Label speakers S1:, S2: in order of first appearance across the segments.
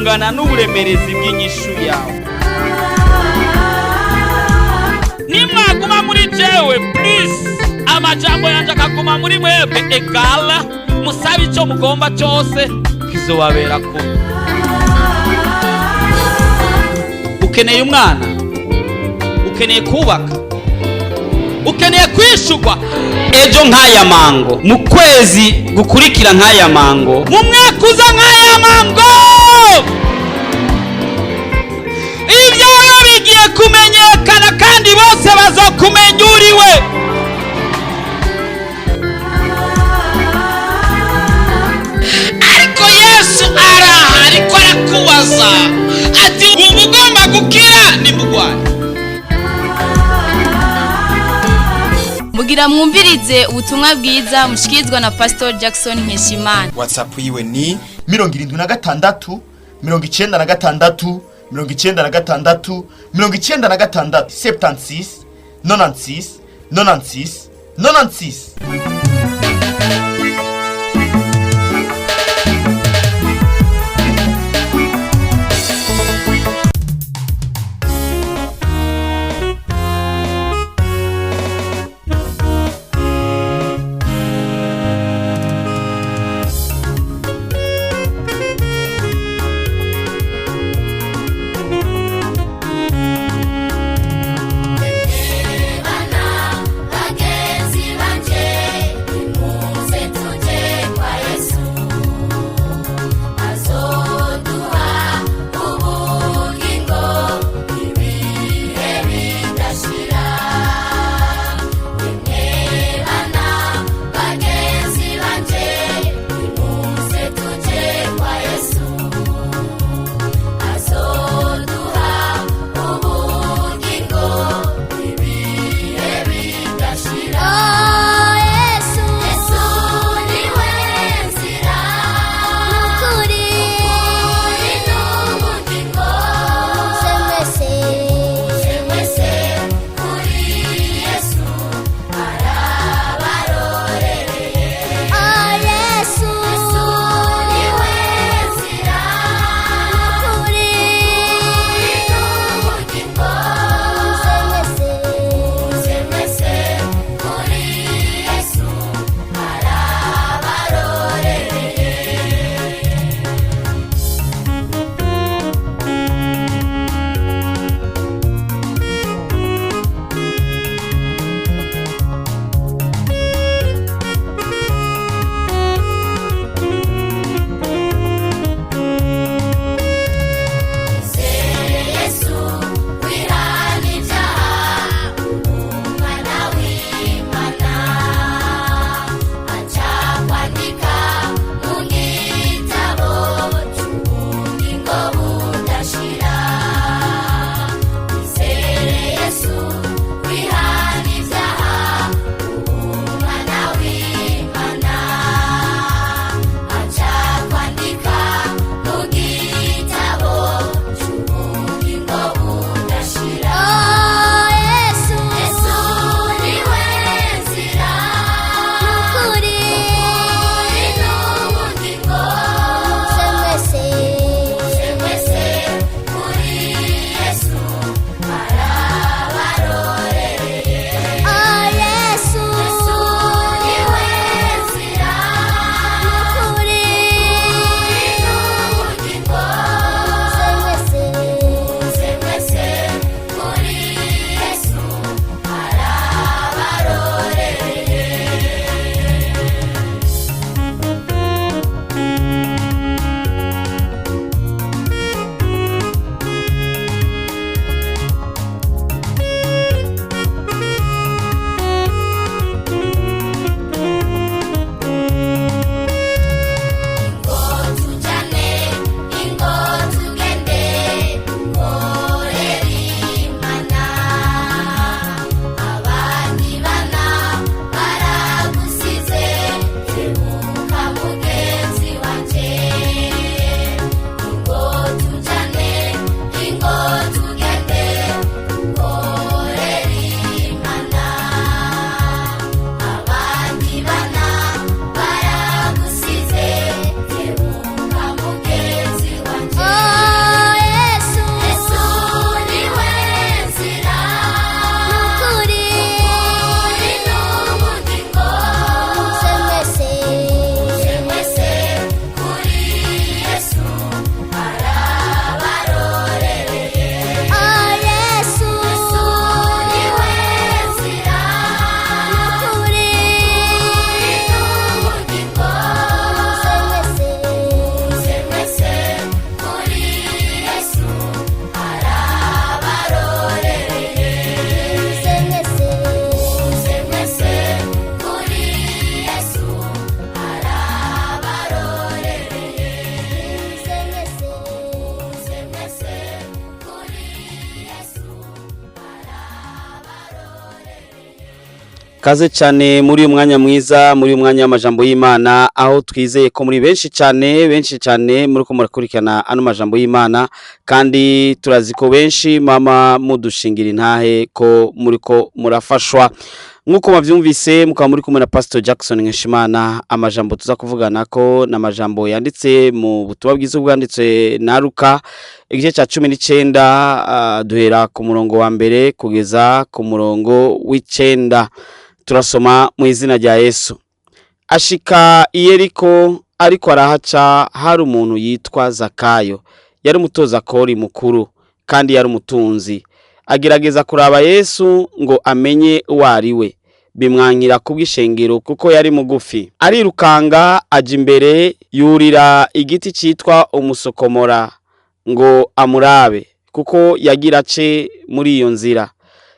S1: kungana n'uburemerezi bw'inyishu yawe. Nimwaguma muri jewe, please, amajambo yanjye akaguma muri mwebwe, egala musabe icyo mugomba cyose, kizobabera kuba. Ukeneye umwana, ukeneye kubaka, ukeneye kwishurwa ejo nk'aya mango, mu kwezi gukurikira nk'aya mango, mu mwaka uza nk'aya mango. Ibyawe bigiye kumenyekana kandi bose bazokumenya uriwe. Ariko Yesu araha, ariko arakubaza ati: "Wumva ugomba gukira nimugwane?"
S2: Mugira mwumvirize ubutumwa bwiza mushikirizwa na Pastor Jackson Nkeshimana.
S3: WhatsApp yiwe ni
S4: 76 96 96 96, 76 96 96 96.
S5: Bagenzi banje.
S3: Kaze cyane muri uyu mwanya mwiza, muri uyu mwanya w'amajambo y'Imana, aho twizeye ko muri benshi cyane, benshi cyane muri ko murakurikirana ano majambo y'Imana, kandi turazi ko benshi mama mudushingira intahe ko muri ko murafashwa. Nk'uko bavyumvise, mukaba muri kumwe na Pastor Jackson Nkeshimana. Amajambo tuza kuvugana ko n'amajambo yanditse mu butumwa bwiza bwanditse na Luka, igice ca 19, duhera ku murongo wa mbere kugeza ku murongo w'icenda. Turasoma mu izina rya Yesu. Ashika i Yeriko, ariko arahaca, hari umuntu yitwa Zakayo, yari umutoza kori mukuru kandi yari umutunzi. Agerageza kuraba Yesu ngo amenye uwo ari we, bimwankira kubw'ishengero kuko yari mugufi. Arirukanga aja imbere, yurira igiti citwa umusokomora ngo amurabe, kuko yagira ace muri iyo nzira.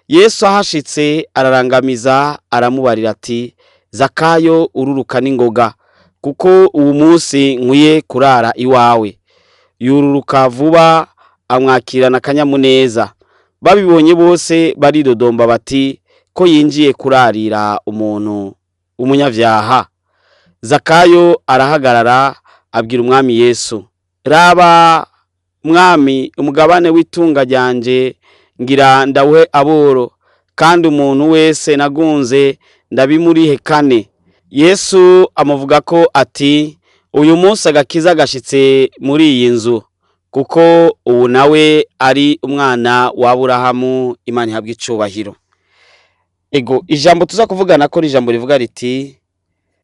S3: Yesu ahashitse ararangamiza, aramubarira ati: "Zakayo, ururuka n'ingoga, kuko uwu munsi nkwiye kurara iwawe." Yururuka vuba, amwakirana akanyamuneza. Babibonye bose baridodomba bati: "Ko yinjiye kurarira umuntu umunyavyaha?" Zakayo arahagarara, abwira Umwami Yesu: "Raba Mwami, umugabane w'itunga ryanje ngira ndawuhe aboro, kandi umuntu wese nagunze ndabimurihe kane." Yesu amuvuga ko ati: "Uyu munsi agakiza gashitse muri iyi nzu, kuko ubu nawe ari umwana wa Aburahamu." Imana ihabwa icubahiro. Ego, ijambo tuza kuvugana ko ni ijambo rivuga riti: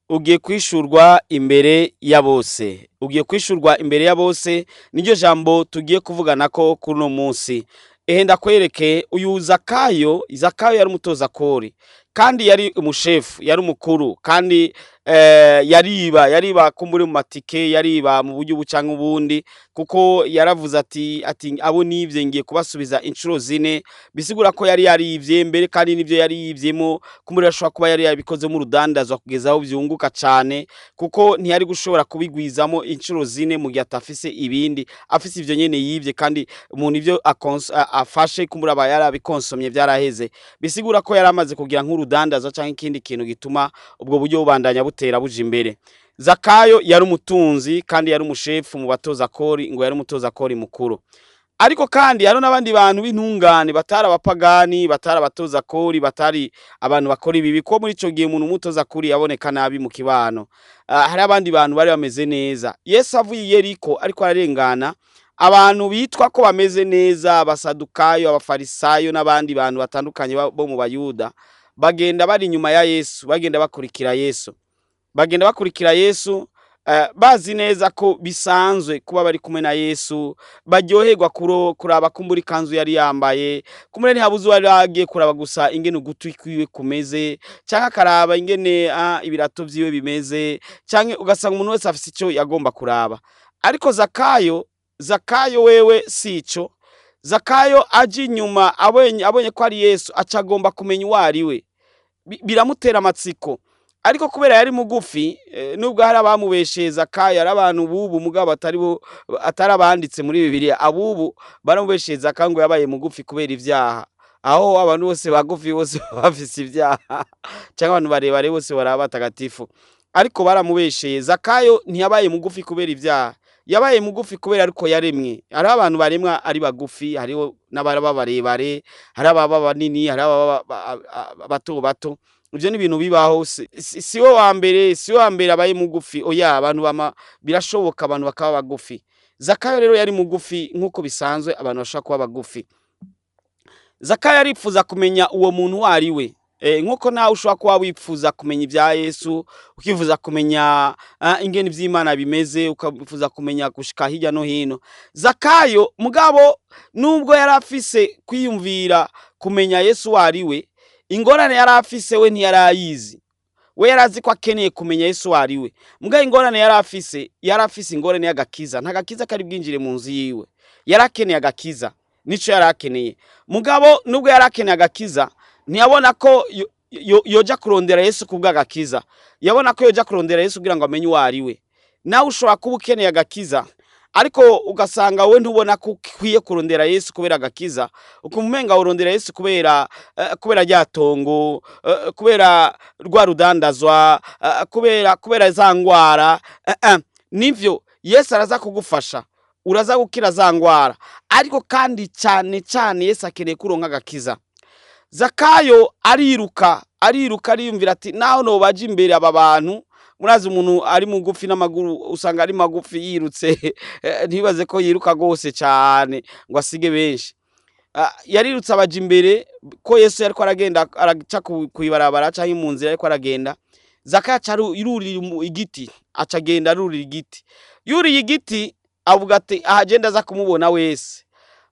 S3: "Ugiye kwishurwa imbere ya bose." Ugiye kwishurwa imbere ya bose, niryo jambo tugiye kuvugana ko kuri uno munsi. Ehe, ndakwereke uyu Zakayo. Zakayo yari umutoza kori kandi yari umushefu, yari umukuru, kandi yariba kumburi mu matike, yariba mu buryo ubu canke ubundi, kuko yaravuze ati: "Abo nivye ngiye kubasubiza inshuro zine." Bisigura ko yari yarivye mbere, kandi nivyo yari yivyemo kumburi ashobora kuba yari yabikoze mu rudandazwa kugeza aho vyunguka cane, kuko ntiyari gushobora kubigwizamo inshuro zine mu gihe atafise ibindi, afise ivyo nyene yivye. Kandi umuntu ivyo afashe kumbura aba yarabikonsomye, vyaraheze. Bisigura ko yari amaze kugira nk'urudandazwa canke ikindi kintu gituma ubwo buryo bubandanya butera buja imbere. Zakayo yari umutunzi kandi yari umushefu mu batoza kori, ngo yari umutoza kori mukuru. Ariko kandi hariho n'abandi bantu b'intungane batari abapagani, batari abatoza kori, batari abantu bakora ibibi, ko muri ico gihe umuntu umutoza kori yaboneka nabi mu kibano. Hari abandi bantu bari bameze neza. Yesu avuye i Yeriko ariko ararengana, abantu bitwa ko bameze neza, abasadukayo, abafarisayo n'abandi bantu batandukanye bo mu Bayuda, bagenda bari inyuma ya Yesu, bagenda bakurikira Yesu, bagenda bakurikira Yesu, bazi neza ko bisanzwe kuba bari kumwe na Yesu. Baryoherwa kuraba kumbura ikanzu yari yambaye, kumbura ntihabuze uwari agiye kuraba gusa ingene ugutwi kwiwe kumeze, canke akaraba ingene ibirato vyiwe bimeze, canke ugasanga umuntu wese afise ico yagomba kuraba. Ariko Zakayo wewe sico. Zakayo aje inyuma, abonye ko ari Yesu, aca agomba kumenya uwo ari we. Biramutera amatsiko. Ariko kubera yari mugufi, nubwo hari abamubesheye Zakayo, ari abantu bubu mugabo atari bo, atari abanditse muri Bibiliya, abubu baramubesheye Zakayo ngo yabaye mugufi kubera ivyaha. Aho abantu bose bagufi bose bafise ivyaha, canke abantu barebare bose baraba batagatifu. Ariko baramubesheye. Zakayo ntiyabaye mugufi kubera ivyaha, yabaye mugufi kubera ariko yaremwe. Hariho abantu baremwa ari bagufi, hariho n'abaraba barebare, hari ababa banini, hari ababa bato bato. Ivyo ni ibintu bibaho. Si we wa mbere, si we wa mbere abaye mugufi. Oya, abantu bama birashoboka abantu bakaba bagufi. Zakayo rero yari mugufi nk'uko bisanzwe abantu bashobora kuba bagufi. Zakayo aripfuza kumenya uwo muntu uwo ari we. Nk'uko nawe ushobora kuba wifuza kumenya ibya Yesu, ukifuza kumenya ingene ivy'Imana bimeze, ukifuza kumenya gushika hirya no hino. Zakayo mugabo, nubwo yari afise kwiyumvira kumenya Yesu uwo ari we, ingorane yari afise we ntiyarayizi. We yarazi ko akeneye kumenya Yesu uwo ari we, mugabo ingorane yari afise, yari afise ingorane y'agakiza. Nta gakiza kari bwinjire mu nzu yiwe. Yari akeneye agakiza, nico yari akeneye. Mugabo nubwo yari akeneye agakiza, ntiyabona ko yoja kurondera Yesu kubw'agakiza. Yabona ko yoja kurondera Yesu kugira ngo amenye uwo ari we. Nawe ushobora kuba ukeneye agakiza, Ariko ugasanga we ntubona ko ukwiye kurondera Yesu kubera agakiza, ukumva umenga urondera Yesu kubera kubera rya tongo, kubera rwa rudandazwa, kubera za ngwara. Nivyo, Yesu araza kugufasha, uraza gukira za ngwara, ariko kandi cyane cyane Yesu akeneye kuronka agakiza. Zakayo ariruka, ariruka, ariyumvira ati naho nobaje imbere aba bantu. Murazi umuntu ari mugufi n'amaguru usanga ari magufi, yirutse ntibaze ko yiruka rwose cyane ngo asige benshi. Yarirutse abaja imbere ko Yesu yariko aragenda, araca kw'ibarabara canke mu nzira yariko aragenda. Zakayo aca yurira igiti, aca agenda arurira igiti. Yuriye igiti avuga ati aha je ndaza kumubona wese.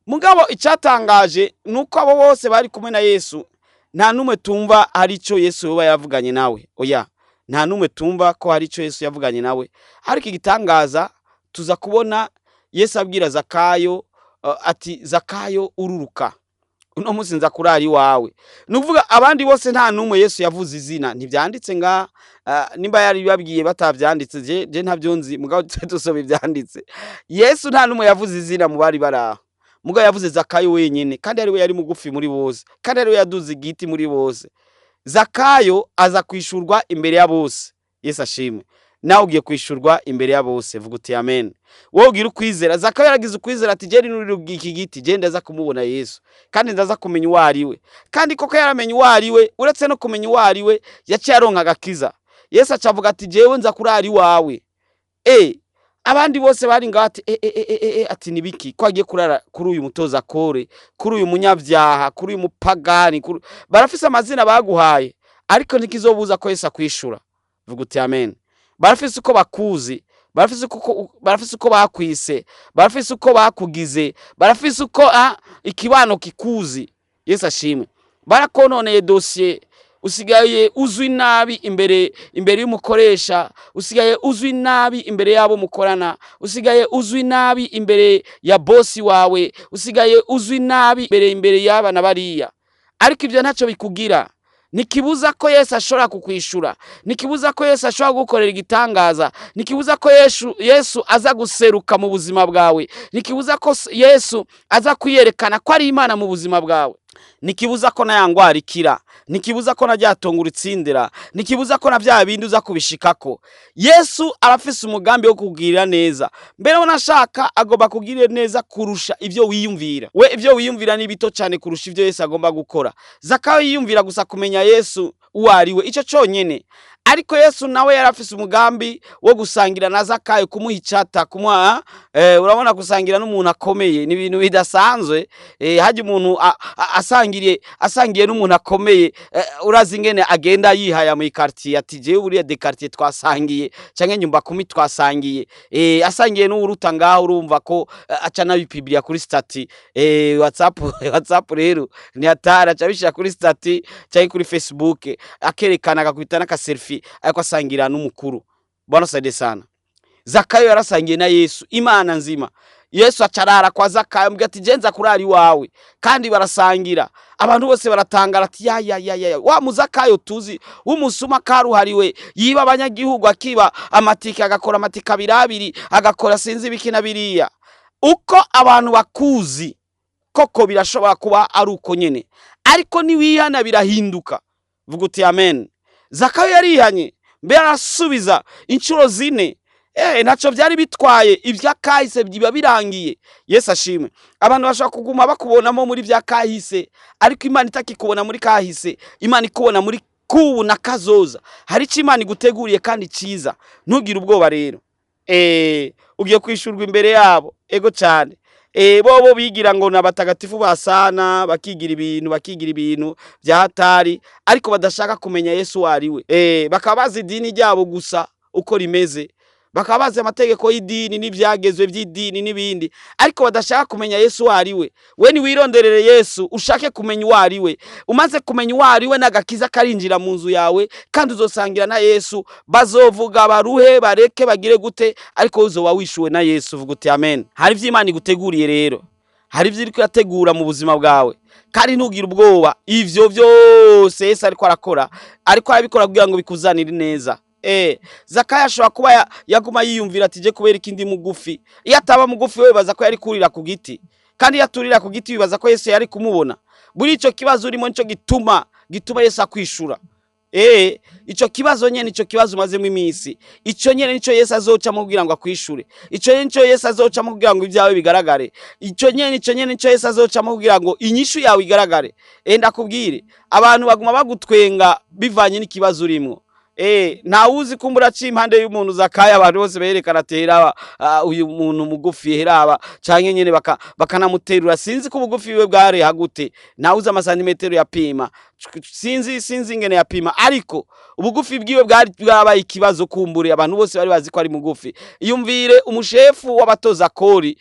S3: Mugabo icyatangaje nuko abo bose bari kumwe na Yesu nta numwe tumva hari ico Yesu yoba yavuganye nawe. Oya, nta numwe tumva ko hari ico Yesu yavuganye nawe. Ariko igitangaza tuza kubona Yesu abwira Zakayo ati Zakayo ururuka, uno munsi nza kurara iwawe. Ni ukuvuga abandi bose nta numwe Yesu yavuze izina, ntivyanditse nga nimba yari babwiye batavyanditse, je ntabyo nzi, mugabo dusoma ivyanditse. Yesu nta numwe yavuze izina mu bari baraho, mugabo yavuze Zakayo wenyene, kandi ari we yari mugufi muri bose, kandi ari we yaduze igiti muri bose. Zakayo aza kwishurwa imbere ya bose. Yesu ashimwe. Nawe ugiye kwishurwa imbere ya bose, vuga uti amen. Wowe ugira ukwizera. Zakayo yaragize ukwizera ati je nurira iki giti, je ndaza kumubona Yesu, kandi ndaza kumenya uwo ari we. Kandi koko yaramenye uwo ari we, uretse no kumenya uwo ari we yaciye aronka agakiza. Yesu aca avuga ati jewe nza kurara iwawe. Abandi bose bari ngaho ati ati nibiki ko agiye kurara kuri uyu mutoza kore, kuri uyu munyabyaha, kuri uyu mupagani, barafise amazina baguhaye, ariko ntikizobuza ko Yesu akwishura. Vuga uti amen. Barafise uko bakuzi, barafise uko bakwise, barafise uko bakugize, barafise uko ikibano kikuzi. Yesu ashimwe. Barakononeye dosiye, usigaye uzwi nabi imbere y'umukoresha, usigaye uzwi nabi imbere y'abo mukorana, usigaye uzwi nabi imbere ya bosi wawe, usigaye uzwi nabi imbere y'aba na bariya. Ariko ibyo ntacyo bikugira. Ntikibuza ko Yesu ashobora kukwishura, ntikibuza ko Yesu ashobora gukorera igitangaza, ntikibuza ko Yesu aza guseruka mu buzima bwawe, ntikibuza ko Yesu aza kwiyerekana ko ari Imana mu buzima bwawe, ntikibuza ko na ya ngwara ikira, ntikibuza ko na rya tongo uritsindira, ntikibuza ko na bya bindi uza kubishikako. Yesu arafise umugambi wo kugirira neza. Mbere unashaka agomba kugirira neza kurusha ivyo wiyumvira. We ivyo wiyumvira ni bito cyane kurusha ivyo Yesu agomba gukora. Zakayo yiyumvira gusa kumenya Yesu uwo ari we, ico conyene. Ariko Yesu nawe yarafise umugambi wo gusangira na Zakayo, kumuha icata, kumuha urabona gusangira n'umuntu akomeye ni ibintu bidasanzwe. Hajya umuntu asangiye n'umuntu akomeye, urazi ingene agenda yihaya mu quartier ati jewe buriya de quartier twasangiye canke nyumba kumi twasangiye. Asangiye n'uruta ngaho, urumva ko aca nabipiblia kuri statut, WhatsApp. WhatsApp rero ni hatari, aca abishira kuri statut canke kuri Facebook, akerekana akakwita n'aka selfie ariko asangira n'umukuru. Bwana saide sana. Zakayo yarasangiye na Yesu, Imana nzima. Yesu acarara kwa Zakayo, ambwira ati je nza kurara iwawe, kandi barasangira. Abantu bose baratangara ati ya ya ya ya, wa muzakayo tuzi w'umusuma karuhariwe yiba abanyagihugu, akiba amatike, agakora amatike abiri abiri, agakora sinzi ibiki na biriya. Uko abantu bakuzi koko birashobora kuba ari uko nyene, ariko niwihana birahinduka. Vuga uti amen. Zakayo yarihanye, mbere arasubiza inshuro 4. Ntaco vyari bitwaye, ibya kahise biba birangiye. Yesu ashimwe. Abantu bashobora kuguma bakubonamo muri vya kahise, ariko Imana itakikubona muri kahise, Imana ikubona muri kubu na kazoza. Hari ico Imana iguteguriye kandi ciza. Ntugire ubwoba rero. Ugiye kwishurwa imbere yabo. Ego cyane. Bobo bigira ngo nabatagatifu basana, bakigira ibintu, bakigira ibintu bya hatari, ariko badashaka kumenya Yesu ari we. Bakaba bazi idini ryabo gusa uko rimeze, bakaba bazi amategeko y'idini n'ivyagezwe by'idini n'ibindi, ariko badashaka kumenya Yesu ari we. We ni wironderere Yesu, ushake kumenya uwo ari we. Umaze kumenya uwo ari we n'agakiza karinjira mu nzu yawe, kandi uzosangira na Yesu. Bazovuga baruhe, bareke, bagire gute, ariko uzoba wishuwe na Yesu. Vuga uti amen. Hari ivyo Imana iguteguriye rero, hari ivyo iriko irategura mu buzima bwawe, kandi ntugire ubwoba. Ivyo vyose Yesu ariko arakora, ariko arabikora kugira ngo bikuzanire neza. Zakayo ashobora kuba yaguma yiyumvira ati je kubera iki ndi mugufi. Iyo ataba mugufi we bibaza ko yari kurira ku giti, kandi iyo aturira ku giti bibaza ko Yesu yari kumubona. Buri ico kibazo urimo nico gituma Yesu akwishura. Ico kibazo nyene, ico kibazo umazemo iminsi, ico nyene nico Yesu azocamo kugira ngo akwishure. Ico nyene nico Yesu azocamo kugira ngo ibyawe bigaragare. Ico nyene nico Yesu azocamo kugira ngo inyishu yawe igaragare. Ndakubwire, abantu baguma bagutwenga bivanye n'ikibazo urimwo. Ntawuzi kumbura aciye impande y'umuntu Zakayo, abantu bose berekana ati heraba uyu muntu mugufi, heraba canke nyene bakanamuterura. Sinzi ko ubugufi bwiwe bwareha gute, ntawuzi amasantimetero yapima, sinzi ingene yapima, ariko ubugufi bwiwe bwari bwabaye ikibazo. Kumbure abantu bose bari bazi ko ari mugufi. Iyumvire umushefu w'abatoza kori,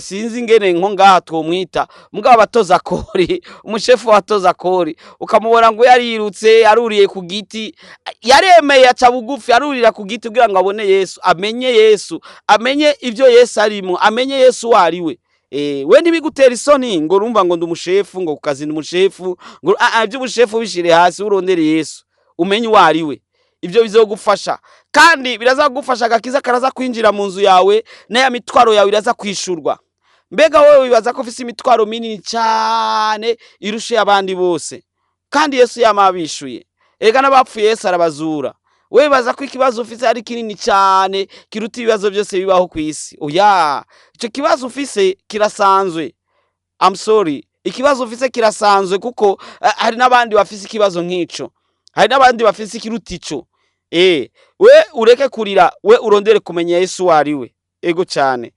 S3: sinzi ingene nko ngaha twomwita, mugabo abatoza kori, umushefu w'abatoza kori, ukamubona ngo yarirutse aruriye ku giti, yaremeye aca bugufi arurira ku giti kugira ngo abone Yesu, amenye Yesu, amenye ibyo Yesu arimo, amenye Yesu uwo ari we. We ntibigutera isoni ngo urumva ngo ndi umushefu, ngo ku kazi ndi umushefu, ngo iby'ubushefu bishire hasi, urondere Yesu umenye uwo ari we. Ibyo bizogufasha kandi biraza kugufasha. Agakiza karaza kwinjira mu nzu yawe, n'aya mitwaro yawe iraza kwishurwa. Mbega wowe wibaza ko ufise imitwaro minini cyane irusha abandi bose, kandi Yesu yama abishuye? Erega n'abapfuye Yesu arabazura. We wibaza ko ikibazo ufise ari kinini cyane kiruta ibibazo byose bibaho ku isi? Oya, icyo kibazo ufise kirasanzwe. I'm sorry, ikibazo ufise kirasanzwe, kuko hari n'abandi bafise ikibazo nk'ico, hari n'abandi bafise ikiruta ico. We ureke kurira, we urondere kumenya Yesu uwo ari we. Ego cyane.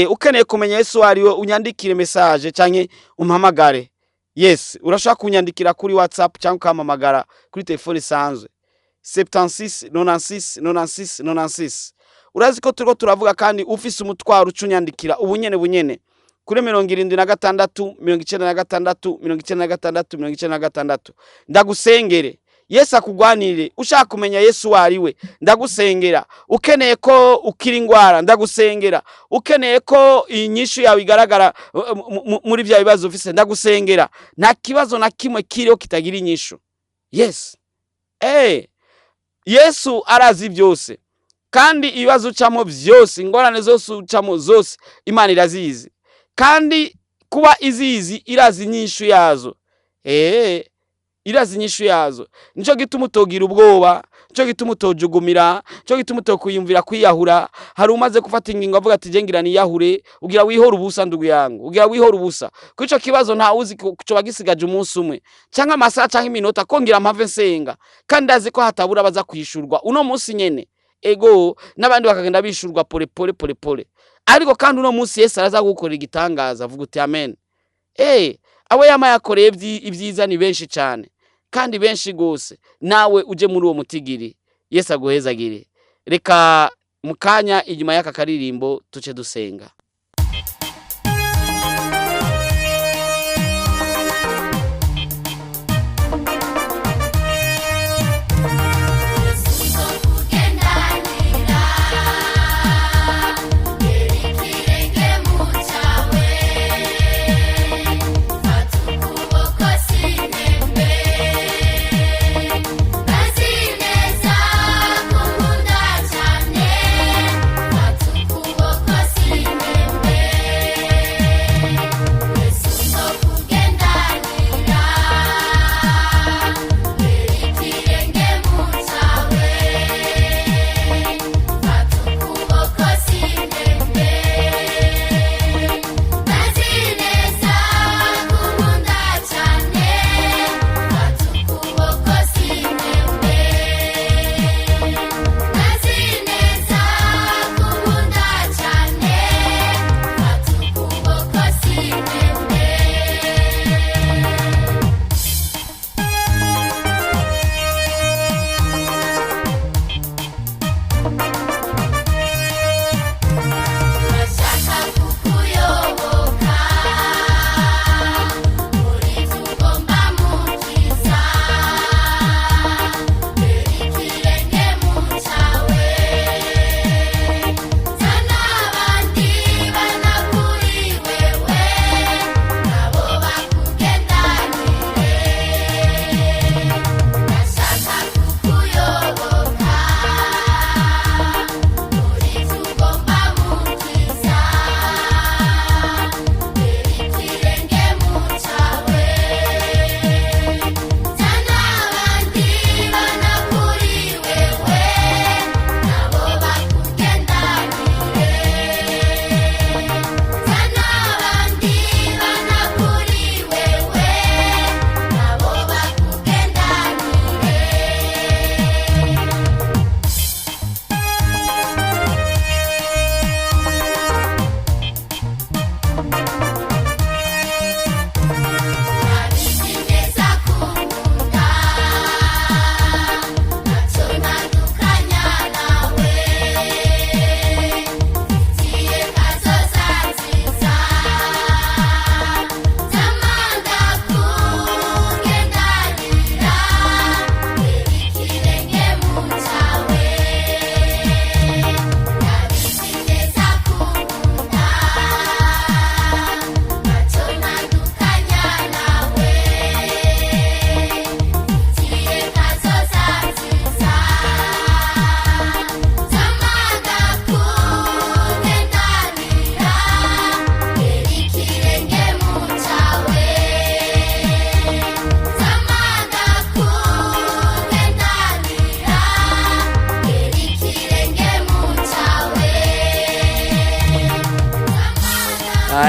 S3: Ukeneye kumenya Yesu uwo ari we, unyandikire message canke umpamagare. Yes, urashobora kunyandikira kuri WhatsApp cyangwa ukampamagara kuri telefone isanzwe 76 96 96 96. Urazi ko turiko turavuga, kandi ufise umutwaro uca unyandikira ubunyene bunyene kuri 76 96 96 96. Ndagusengere, Yesu akugwanire. Ushaka kumenya Yesu uwo ari we, ndagusengera. Ukeneye ko ukira ingwara, ndagusengera. Ukeneye ko inyishu yawe igaragara muri bya bibazo ufise, ndagusengera. Nta kibazo na kimwe kiriho kitagira inyishu. Yes, Yesu arazi byose, kandi ibibazo ucamo byose, ingorane zose ucamo zose, Imana irazizi, kandi kuba izizi irazi inyishu yazo. Irazi inyishu yazo. Nico gituma utogira ubwoba, nico gituma utojugumira, nico gituma utokwiyumvira kwiyahura. Hari umaze gufata ingingo avuga ati je ngira niyahure. Ugira wihora ubusa, ndugu yangu, ugira wihora ubusa. Kuri ico kibazo nta uzi coba gisigaje umunsi umwe canke amasaha canke iminota, ko ngira mpave nsenga, kandi ndazi ko hatabura baza kwishurwa uno munsi nyene. Ego, n'abandi bakagenda bishurwa pole pole pole pole, ariko kandi uno munsi Yesu araza gukorera igitangaza. Avuga uti amen. Abo yama yakoreye ibyiza ni benshi cyane kandi benshi gose. Nawe uje muri uwo mutigiri, Yesu aguhezagire. Reka mu kanya inyuma y'aka karirimbo tuce dusenga.
S5: Kugendanira ikirenge mu cyawe, fata ukuboko sinembe, bazi neza kunkunda cyane, fata ukuboko sinembe.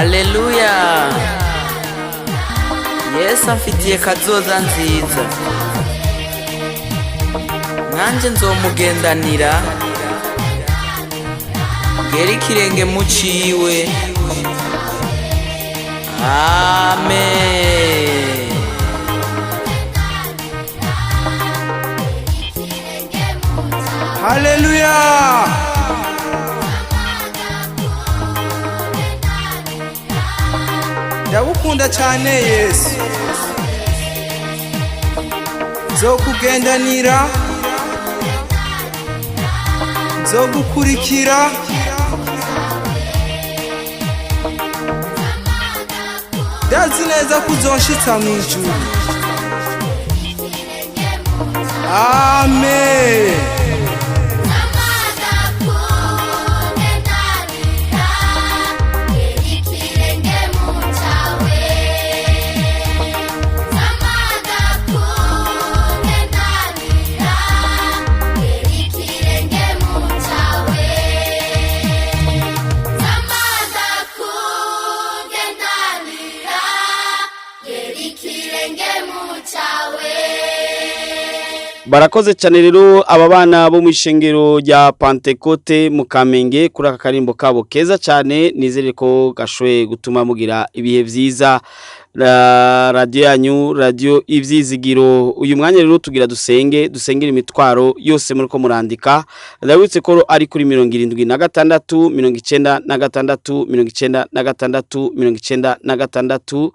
S6: Haleluya! Yesu amfitiye kazoza nziza, nanjye nzomugendanira, ngere ikirenge mu ciwe. Amen.
S7: Haleluya! Ndagukunda cyane Yesu, nzokugendanira, nzogukurikira. Ndazi neza ko uzonshitsa mu ijuru. Amen.
S3: Barakoze cyane rero aba bana bo mu ishengero rya Pantekote mu Kamenge kuri aka karimbo kabo keza cyane. Nizere ko gashoboye gutuma mugira ibihe byiza. Radio yanyu, Radio Ivyizigiro. Uyu mwanya rero tugira dusenge, dusengera imitwaro yose muri ko murandika. Ndabutse ko ari kuri 76 96 96 96,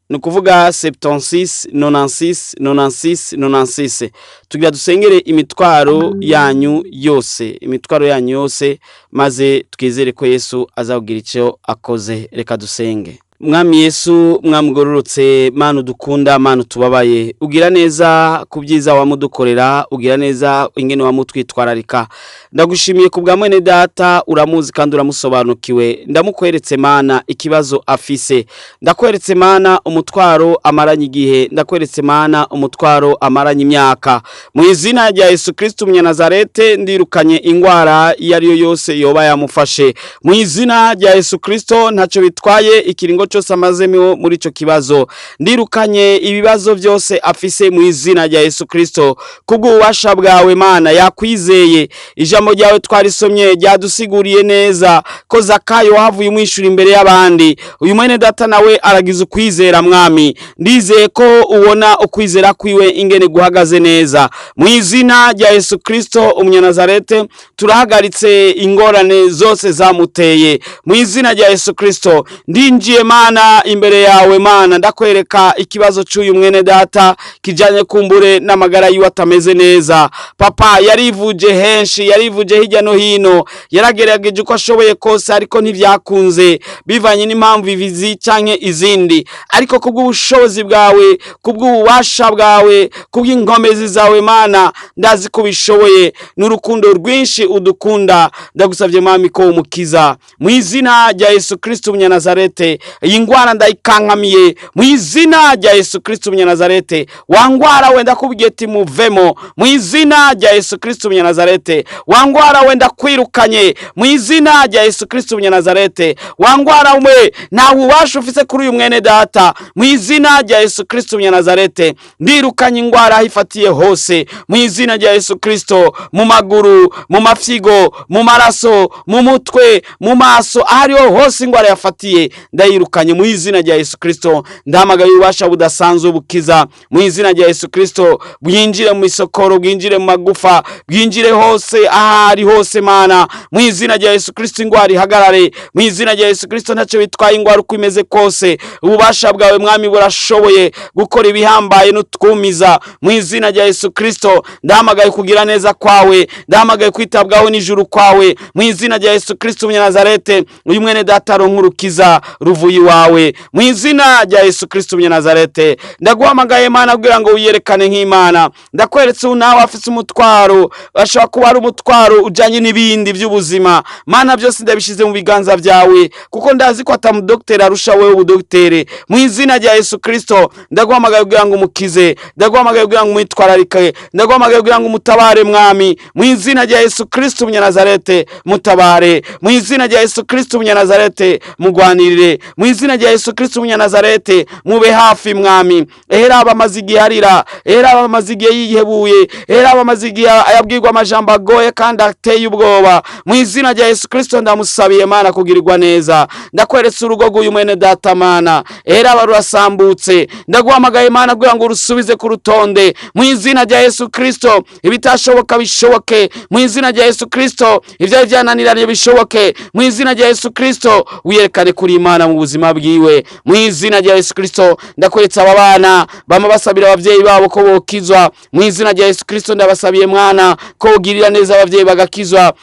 S3: nukuvuga 76 96 96 96. Tugira dusengere imitwaro yanyu yose, imitwaro yanyu yose, maze twizere ko Yesu azakugira icyo akoze. Reka dusenge. Mwami Yesu, mwamugororotse, Mana dukunda, Mana tubabaye, ugira neza ku byiza wamudukorera, ugira neza ingene wamutwitwararika. Ndagushimiye ku bwa mwene data, uramuzi kandi uramusobanukiwe. Ndamukweretse Mana ikibazo afise, ndakweretse Mana umutwaro amaranye igihe, ndakweretse Mana umutwaro amaranye imyaka. Mu izina rya Yesu Kristo Umunyanazarete, ndirukanye ingwara iyo ariyo yose yoba yamufashe. Mu izina rya Yesu Kristo, ntacyo bitwaye ikiringo cyose amazemo muri ico kibazo, ndirukanye ibibazo byose afise mu izina rya Yesu Kristo. Kubw'ububasha bwawe Mana yakwizeye, ijambo ryawe twarisomye ryadusiguriye neza ko Zakayo wahavuye umwishura imbere y'abandi. Uyu mwene data nawe aragize ukwizera Mwami, ndizeye ko ubona ukwizera kwiwe ingene guhagaze neza. Mu izina rya Yesu Kristo Umunyanazarete, turahagaritse ingorane zose zamuteye. Mu izina rya Yesu Kristo, ndinjiye Mana imbere yawe Mana, ndakwereka ikibazo cy'uyu mwene data kijanye kumbure n'amagara yiwe atameze neza. Papa yarivuje henshi, yarivuje hirya no hino, yaragerageje uko ashoboye kose, ariko ntivyakunze bivanye n'impamvu ibizi canke izindi. Ariko kubw'ubushobozi bwawe, kubw'ububasha bwawe, kubw'inkomezi zawe Mana, ndazi ko ubishoboye n'urukundo rwinshi udukunda. Ndagusavye Mwami ko umukiza mu izina rya Yesu Kristo Umunyanazarete. Iyi ngwara ndayikankamiye mu izina rya Yesu Kristo Umunyanazarete. Wangwara wenda kubwiye ati muvemo mu izina rya Yesu Kristo Umunyanazarete. Wangwara wenda kwirukanye mu izina rya Yesu Kristo Umunyanazarete. Wangwara we nta bubasha ufise kuri uyu mwene data mu izina rya Yesu Kristo Umunyanazarete. Ndirukanye ingwara aho ifatiye hose mu izina rya Yesu Kristo, mu maguru, mu mafyigo, mu maraso, mu mutwe, mu maso, ahariho hose ingwara yafatiye ndayirukanye mu izina rya Yesu Kristo. Ndahamagaye ububasha budasanzwe bukiza mu izina rya Yesu Kristo, bwinjire mu isokoro, bwinjire mu magufa, bwinjire hose ahari hose Mana, mu izina rya Yesu Kristo. Ingwara ihagarare mu izina rya Yesu Kristo. Ntacyo bitwaye ingwara uko imeze kose, ububasha bwawe Mwami burashoboye gukora ibihambaye n'utwumiza mu izina rya Yesu Kristo. Ndahamagaye kugira neza kwawe, ndahamagaye kwitabwaho n'ijuru kwawe mu izina rya Yesu Kristo Umunyanazarete. Uyu mwene data aronka ruvuye iwawe mu izina rya Yesu Kristo Umunyanazarete. Ndaguhamagaye Mana kugira ngo wiyerekane nk'Imana. Ndakweretse ubu nawe afise umutwaro, ashobora kuba ari umutwaro ujanye n'ibindi by'ubuzima. Mana byose ndabishize mu biganza byawe, kuko ndazi ko atamudokiteri arusha wewe ubudokiteri. Mu izina rya Yesu Kristo ndaguhamagaye kugira ngo umukize, ndaguhamagaye kugira ngo umwitwararike, ndaguhamagaye kugira ngo umutabare Mwami mu izina rya Yesu Kristo Umunyanazarete. Mutabare mu izina rya Yesu Kristo Umunyanazarete, mugwanirire mu Izina rya Yesu Kristo w'Umunyanazarete, mube hafi mwami. Ehera abamaze igihe arira, ehera abamaze igihe yihebuye, ehera abamaze igihe ayabwirwa amajambo agoye kandi ateye ubwoba. Mu izina rya Yesu Kristo ndamusabiye Mana kugirirwa neza. Ndakweretse urugo rw'uyu mwene data Mana, ehera aba rurasambutse, ndaguhamagaye Mana kugira ngo urusubize ku rutonde. Mu izina rya Yesu Kristo ibitashoboka bishoboke. Mu izina rya Yesu Kristo ivyari vyananiranye bishoboke. Mu izina rya Yesu Kristo wiyerekane kuri Imana mu buzima bwiwe. Mu izina rya Yesu Kristo ndakweretse aba bana bama basabira abavyeyi babo ko bokizwa. Mu izina rya Yesu Kristo ndabasabiye mwana ko ugirira neza abavyeyi bagakizwa.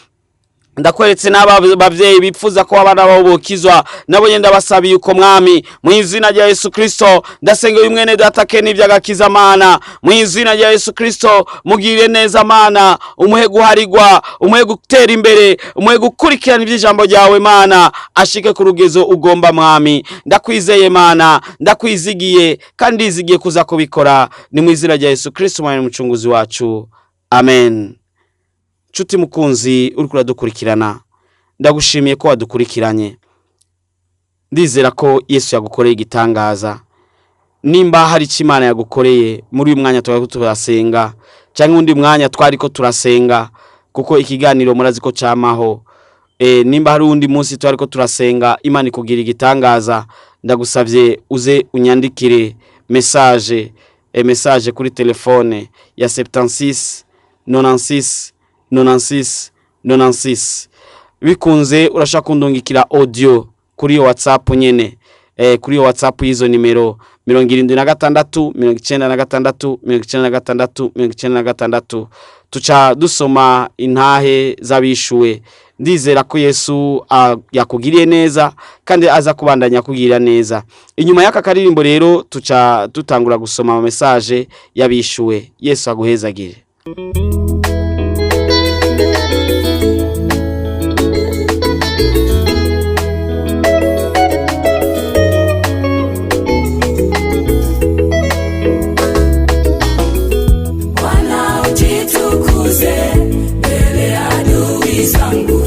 S3: Ndakweretse n'aba bavyeyi bipfuza ko abana babo bokizwa, nabo nyene ndabasabiye uko mwami. Mu izina rya Yesu Kristo ndasenga uyu mwene data ke n'ivy'agakiza Mana. Mu izina rya Yesu Kristo mugirire neza Mana, umuhe guharigwa, umuhe gutera imbere, umuhe gukurikirana ivy'ijambo ryawe Mana, ashike ku rugezo ugomba mwami. Ndakwizeye Mana, ndakwizigiye kandi ndizigiye kuza kubikora. Ni mu izina rya Yesu Kristo mwami mucunguzi wacu, amen. Nshuti mukunzi uriko uradukurikirana, ndagushimiye ko wadukurikiranye. Ndizera ko Yesu yagukoreye igitangaza. Nimba hari icyo Imana yagukoreye muri uyu mwanya twari turasenga, cyangwa undi mwanya twari ko turasenga, kuko ikiganiro murazi ko camaho. Nimba hari undi munsi twari ko turasenga Imana ikugira igitangaza, ndagusavye uze unyandikire message, message kuri telefone ya 76 96 96 96. Bikunze urashaka kundungikira audio kuri iyo WhatsApp nyene, kuri iyo WhatsApp y'izo nimero 76 96 96 96. Tuca dusoma intahe z'abishuwe. Ndizera ko Yesu yakugiriye neza kandi aza kubandanya kugirira neza. Inyuma y'aka karirimbo rero tuca dutangura gusoma ama message y'abishuwe. Yesu aguhezagire.
S8: Bwana ujitukuze mbele ya adui zangu,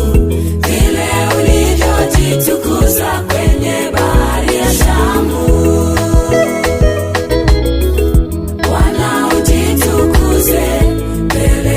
S8: vile ulivyojitukuza kwenye bahari ya Shamu. Bwana ujitukuze mbele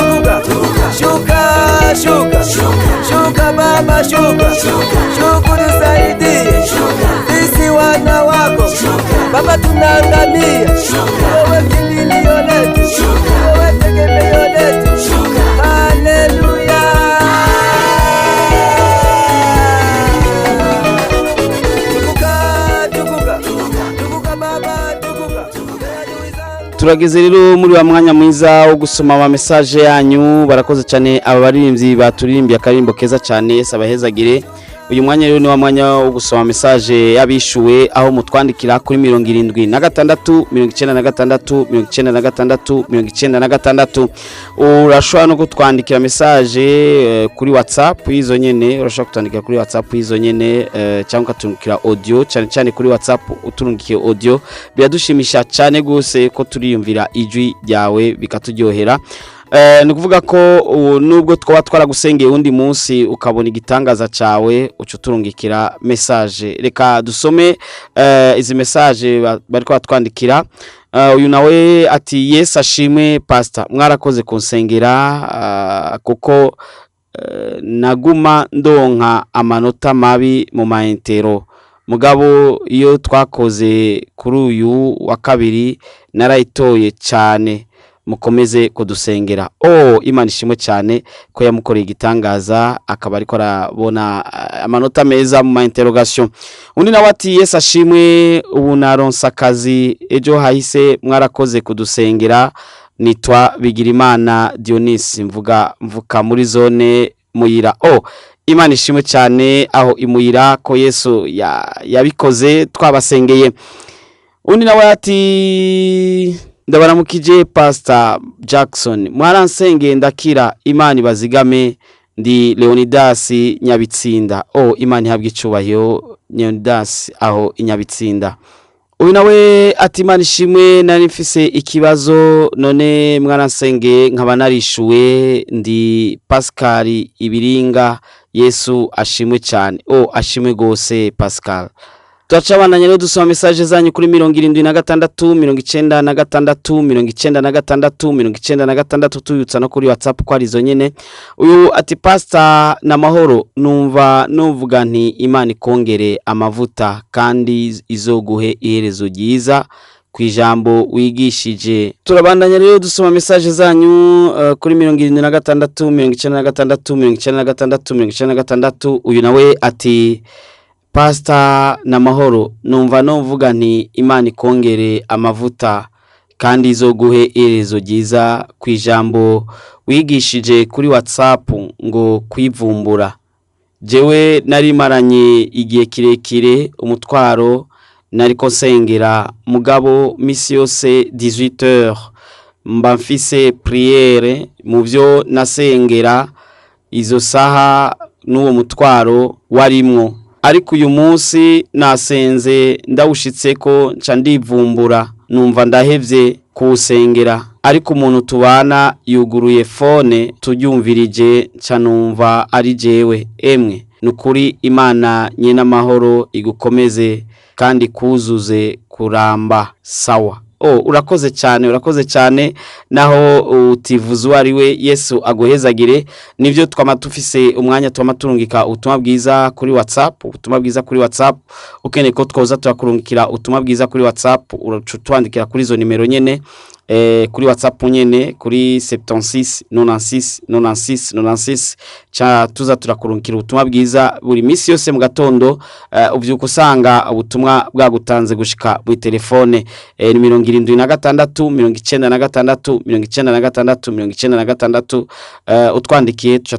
S7: Tukuka, shuka, shuka, shuka Baba, shuka, shuka tusaidie, sisi wana wako Baba, tunaangamia. Wewe kililio letu, wewe tegemeo letu. Haleluya. Tukuka, tukuka, tukuka Baba, tukuka. Adui zangu
S3: Turageze rero muri wa mwanya mwiza wo gusoma ama message yanyu. Barakoze cyane aba baririmbyi baturirimbiye akarimbo keza cyane, sabahezagire. Uyu mwanya rero ni wa mwanya wo gusoma message y'abishuwe, aho mutwandikira kuri 76 96 96 96. Urashobora no kutwandikira message kuri WhatsApp izo nyene, urashobora kutwandikira kuri WhatsApp izo nyene cyangwa ukaturungikira audio. Cyane cyane kuri WhatsApp uturungikiye audio biradushimisha cyane gose, ko turiyumvira ijwi ryawe bikaturyohera. Ni ukuvuga ko nubwo twaba twaragusengeye undi munsi ukabona igitangaza cawe, uca uturungikira message. Reka dusome izi message bariko batwandikira. Uyu nawe ati: "Yesu ashimwe pastor, mwarakoze kunsengera kuko naguma ndonka amanota mabi mu ma interro, mugabo iyo twakoze kuri uyu wa kabiri narayitoye cyane. Mukomeze kudusengera." Oh, Imana ishimwe cyane ko yamukoreye igitangaza, akaba ariko arabona amanota meza mu ma interrogation. Undi nawe ati: "Yesu ashimwe, ubu naronse akazi ejo hahise, mwarakoze kudusengera. Nitwa Bigirimana Dionis, mvuga mvuka muri zone Muyira." Oh, Imana ishimwe cyane aho imuyira ko Yesu yabikoze twabasengeye. Undi nawe ati: "Ndabaramukije Pastor Jackson, mwaransengeye ndakira, Imana ibazigame. Ndi Leonidas Nyabitsinda." Oh, Imana ihabwe icubahiro, Leonidas aho inyabitsinda. Uyu nawe ati: "Imana ishimwe, nari mfise ikibazo none mwaransengeye nkaba narishuwe. Ndi Pascal Ibiringa. Yesu ashimwe cyane." Oh, ashimwe gose Pascal. Turacabandanya rero dusoma message zanyu kuri 76 96 96 96, tuyutsa no kuri WhatsApp ko ari izo nyene. Uyu ati: "Pastor na mahoro, numva nuvuga nti Imana ikongere amavuta kandi izoguhe iherezo ryiza ku ijambo wigishije." Turabandanya rero dusoma message zanyu kuri 76 96 96 96. Uyu nawe ati: "Pastor na mahoro, numva novuga nti Imana ikongere amavuta kandi izoguhe iherezo ryiza ku ijambo wigishije kuri WhatsApp ngo kwivumbura. Jewe narimaranye igihe kirekire umutwaro, nariko nsengera, mugabo misi yose 18h mba mfise prière. Mu byo nasengera izo saha n'uwo mutwaro warimwo, ariko uyu munsi nasenze ndawushitse ko nca ndivumbura, numva ndahevye kuwusengera. Ariko umuntu tubana yuguruye phone turyumvirije, nca numva ari jewe. Emwe nukuri Imana nyene amahoro igukomeze kandi kuzuze kuramba." Sawa. Oh, urakoze cyane, urakoze cyane naho utivuze uwo ari we. Yesu aguhezagire. Nivyo, twama tufise umwanya twama turungika ubutumwa bwiza kuri WhatsApp. Ubutumwa bwiza kuri WhatsApp, ukeneye ko twoza turakurungikira ubutumwa bwiza kuri WhatsApp, uraca utwandikira kuri izo nimero nyene, kuri WhatsApp nyene kuri 76 96 96 96, ca tuza turakurungikira ubutumwa bwiza buri minsi yose mu gatondo. Uvyuka usanga ubutumwa bwagutanze gushika mu telefone. Ni 76 96 96 96. Utwandikiye tuca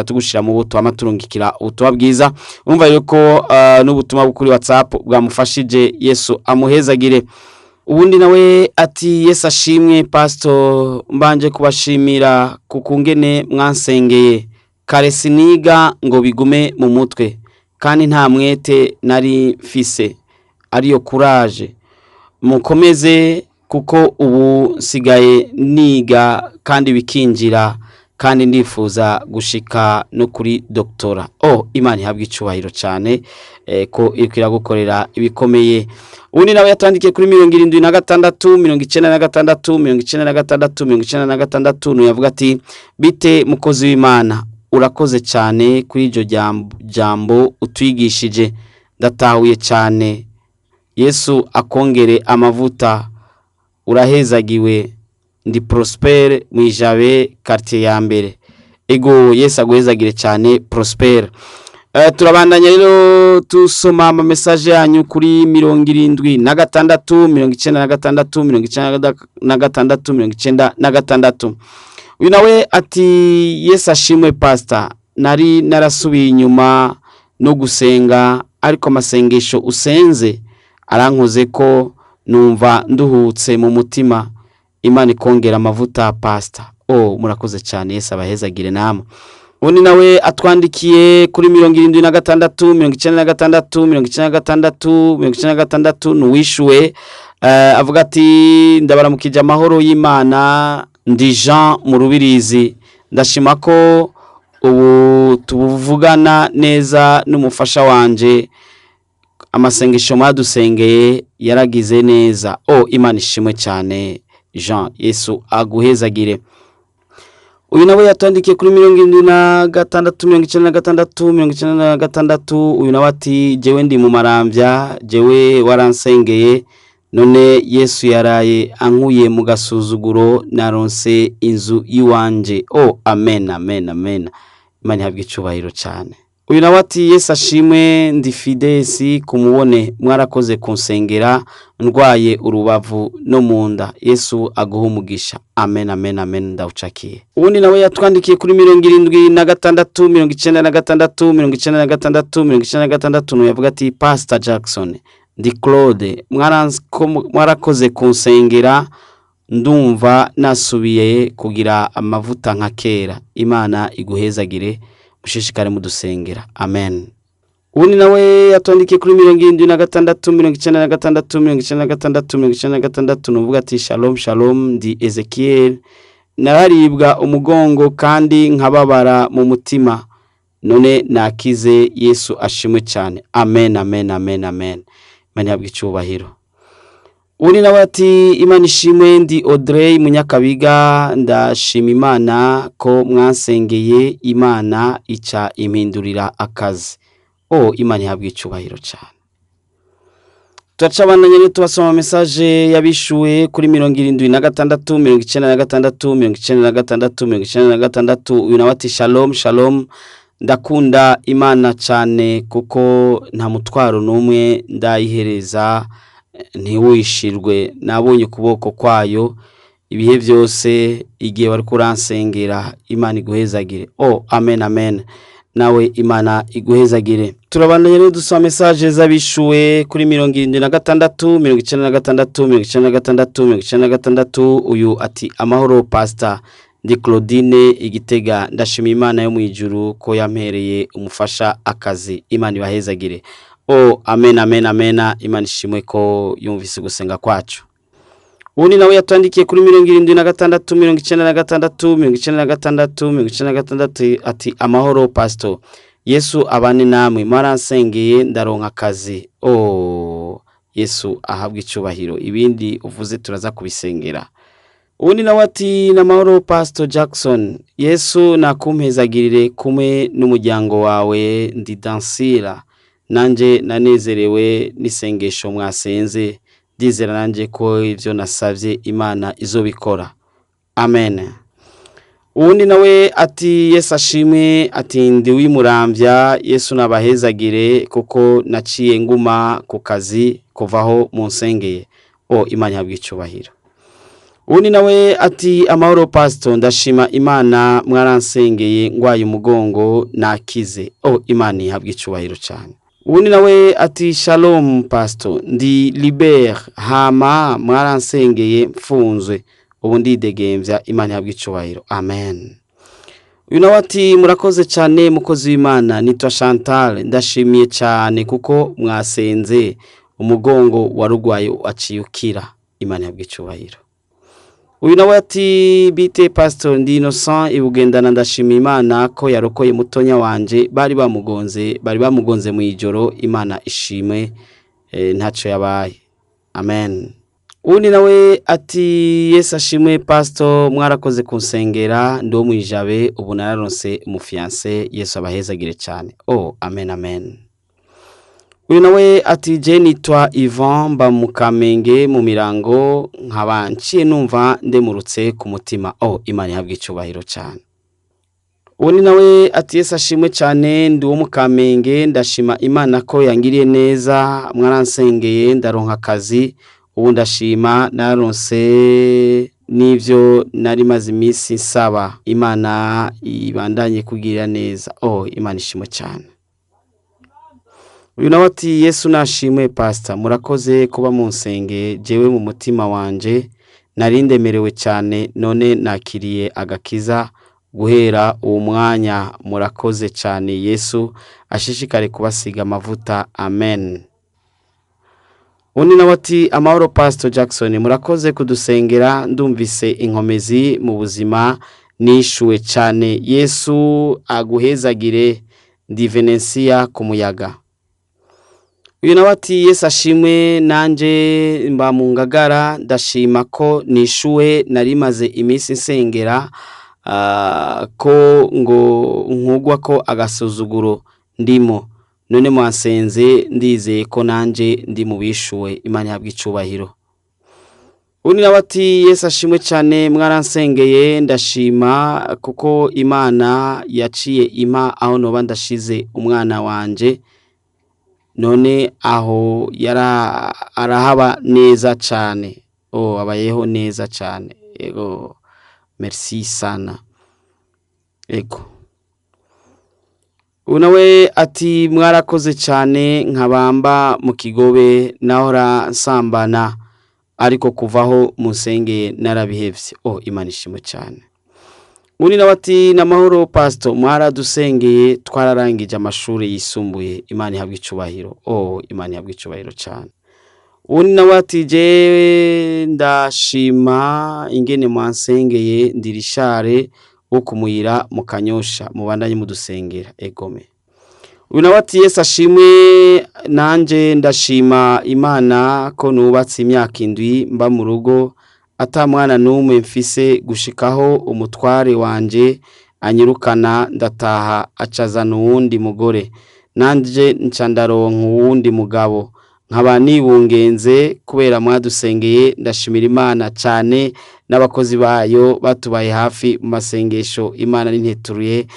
S3: tugushira mu butumwa turungikira ubutumwa bwiza. Urumva yuko n'ubutumwa kuri WhatsApp bwamufashije. Yesu amuhezagire. Ubundi nawe ati: "Yesu ashimwe pastor, mbanje kubashimira kukungene mwansengeye kare. Siniga ngo bigume mu mutwe kandi nta mwete nari mfise, ariyo courage. Mukomeze kuko ubu nsigaye niga kandi bikinjira." Kandi ndifuza gushika no kuri doctorat. Oh, Imana ihabwa icubahiro cyane ko iriko iragukorera ibikomeye. Undi nawe yatandikiye kuri 76 96 96 96, nuyavuga ati bite mukozi w'Imana, urakoze cyane kuri iryo jambo utwigishije, ndatahuye cyane. Yesu akongere amavuta, urahezagiwe. Ndi Prosper Mwijabe, quartier ya mbere. Ego, Yesu aguhezagire cyane Prosper. Turabandanya rero tusoma ama message yanyu kuri 76 96 96 96. Uyu nawe ati Yesu ashimwe pastor, nari narasubiye inyuma no gusenga, ariko amasengesho usenze arankoze ko numva nduhutse mu mutima. Imana ikongera amavuta pastor. Oh, murakoze cyane, Yesu abahezagire namwe. Undi nawe atwandikiye kuri 76 96 96 96, nuwishuwe avuga ati ndabaramukije amahoro y'Imana, ndi Jean mu Rubirizi, ndashima ko ubu tubuvugana neza n'umufasha wanje, amasengesho mwadusengeye yaragize neza. Oh, Imana ishimwe cyane Jean, Yesu aguhezagire. Uyu nawe yatandikiye kuri 76 96 96. Uyu nawe ati jewe ndi mu Marambya, jewe waransengeye, none Yesu yaraye ankuye mu gasuzuguro, naronse inzu iwanje. Oh, amen amen amen, Imana ihabwe icubahiro cyane. Uyu nawe ati Yesu ashimwe, ndi Fidesi kumubone, mwarakoze kunsengera ndwaye urubavu no mu nda, Yesu aguha umugisha. Amen amen amen, ndawucakiye. Uwundi nawe yatwandikiye kuri 76 96 96 96, yavuga ati Pastor Jackson, ndi Claude, mwarakoze kunsengera, ndumva nasubiye kugira amavuta nka kera. Imana iguhezagire, mushishikare mudusengera. Amen. Ubundi nawe yatwandikiye kuri 76 96 96 96, nuvuga ati shalom shalom, ndi Ezekiel, nararibwa umugongo kandi nkababara mu mutima, none nakize, Yesu ashimwe cyane. Amen amen amen amen, Imana ihabwe icyubahiro. Undi nawe ati Imana ishimwe, ndi Audrey Munyakabiga, ndashima Imana ko mwansengeye, Imana ica impindurira akazi. Oh, Imana ihabwe icubahiro cyane. Turacabandanya rero tubasoma message yabishuwe kuri 76 96 96 96. Uyu nawe ati shalom shalom, ndakunda Imana cyane kuko nta mutwaro n'umwe ndayihereza ntiwishirwe, nabonye ukuboko kwayo ibihe byose igihe bari kuransengera. Imana iguhezagire. Oh, amen amen, nawe Imana iguhezagire. Turabandanya rero dusoma message z'abishuwe kuri 76 96 96 96. Uyu ati amahoro pastor, ndi Claudine Igitega, ndashima Imana yo mu ijuru ko yampereye umufasha akazi. Imana ibahezagire. Oh, amen amen amen, Imana ishimwe ko yumvise gusenga kwacu. Undi nawe yatwandikiye kuri 76 96 96 96 ati amahoro pastor, Yesu abane namwe, mwaransengeye ndaronka akazi. Oh, Yesu ahabwe icubahiro, ibindi uvuze turaza kubisengera. Undi nawe ati namahoro Pastor Jackson, Yesu nakumpezagirire kumwe n'umuryango wawe, ndi Dansira, nanje nanezerewe n'isengesho mwasenze, ndizera nanje ko ivyo nasavye Imana izobikora. Amen. Uwundi nawe ati Yesu ashimwe, ati ndi wimurambya, Yesu nabahezagire kuko naciye nguma ku kazi kuvaho munsengeye. O, Imana ihabwe icubahiro. Uwundi nawe ati amahoro pastor, ndashima Imana mwaransengeye ngwaye umugongo nakize. O, Imana ihabwe icubahiro cyane. Uwundi nawe ati shalom pastor, ndi Liber, hama mwaransengeye mfunzwe, ubu ndidegembya, Imana ihabwe icubahiro. Amen. Uyu nawe ati murakoze cyane mukozi w'Imana, nitwa Chantal, ndashimiye cyane kuko mwasenze, umugongo warugwaye waciye ukira. Imana ihabwe icubahiro. Uyu nawe ati bite pastor, ndi Innocent ibugendana, ndashima Imana ko yarokoye mutonya wanje bari bamugonze mu ijoro. Imana ishimwe, ntaco yabaye. Amen. Uwundi nawe ati Yesu ashimwe pastor, mwarakoze kunsengera, ndi wo mwijabe, ubu nararonse umufiancé. Yesu abahezagire cyane. Oh, amen, amen. Uyu nawe ati je nitwa Ivan, mba mu Kamenge mu Mirango, nkaba nciye numva ndemurutse ku mutima. Oh, Imana ihabwa icubahiro cyane. Uwundi nawe ati Yesu ashimwe cyane, ndi uwo mu Kamenge, ndashima Imana ko yangiriye neza, mwaransengeye ndaronka akazi, ubu ndashima naronse n'ivyo nari maze iminsi nsaba. Imana ibandanye kugirira neza. Oh, Imana ishimwe cyane. Uyu nawe ati Yesu nashimwe pastor, murakoze kuba munsenge, jewe mu mutima wanje nari ndemerewe cyane, none nakiriye agakiza guhera uwo mwanya. Murakoze cyane, Yesu ashishikare kubasiga amavuta. Amen. Undi nawe ati amahoro pastor Jackson, murakoze kudusengera, ndumvise inkomezi mu buzima, nishuwe cyane. Yesu aguhezagire. Ndi Venencia ku Muyaga. Uyu nawe ati Yesu ashimwe, nanje mba mu Ngagara, ndashima ko nishuwe, nari maze iminsi nsengera ko ngo nkugwa ko agasuzuguro ndimo, none mwasenze ndizeye ko nanje ndi mu bishuwe. Imana ihabwa icubahiro. Undi nawe ati Yesu ashimwe cyane, mwaransengeye, ndashima kuko Imana yaciye impa aho noba ndashize umwana wanje, none aho yara arahaba neza cyane. Oh, abayeho neza cyane. Ego, merci sana. Ego. Uyu nawe ati mwarakoze cyane, nkabamba mu Kigobe, nahora nsambana, ariko kuvaho musengeye narabihevye. Oh, Imana ishimwe cyane. Undi nawe ati namahoro pastor, mwaradusengeye twararangije amashuri yisumbuye. Imana ihabwa icubahiro. Oh, Imana ihabwa icubahiro cyane. Undi nawe ati jewe ndashima ingene mwansengeye, ndi Rishare wo kumuyira mu Kanyosha, mubandanye mudusengera. Egome. Uyu nawe ati Yesu ashimwe, nanje ndashima Imana ko nubatse imyaka 7 mba mu rugo ata mwana n'umwe mfise, gushikaho umutware wanje anyirukana ndataha, acazana uwundi mugore, nanje nca ndaronka uwundi mugabo, nkaba nibungenze kubera mwadusengeye. Ndashimira Imana cyane n'abakozi bayo batubaye hafi mu masengesho. Imana ninteturuye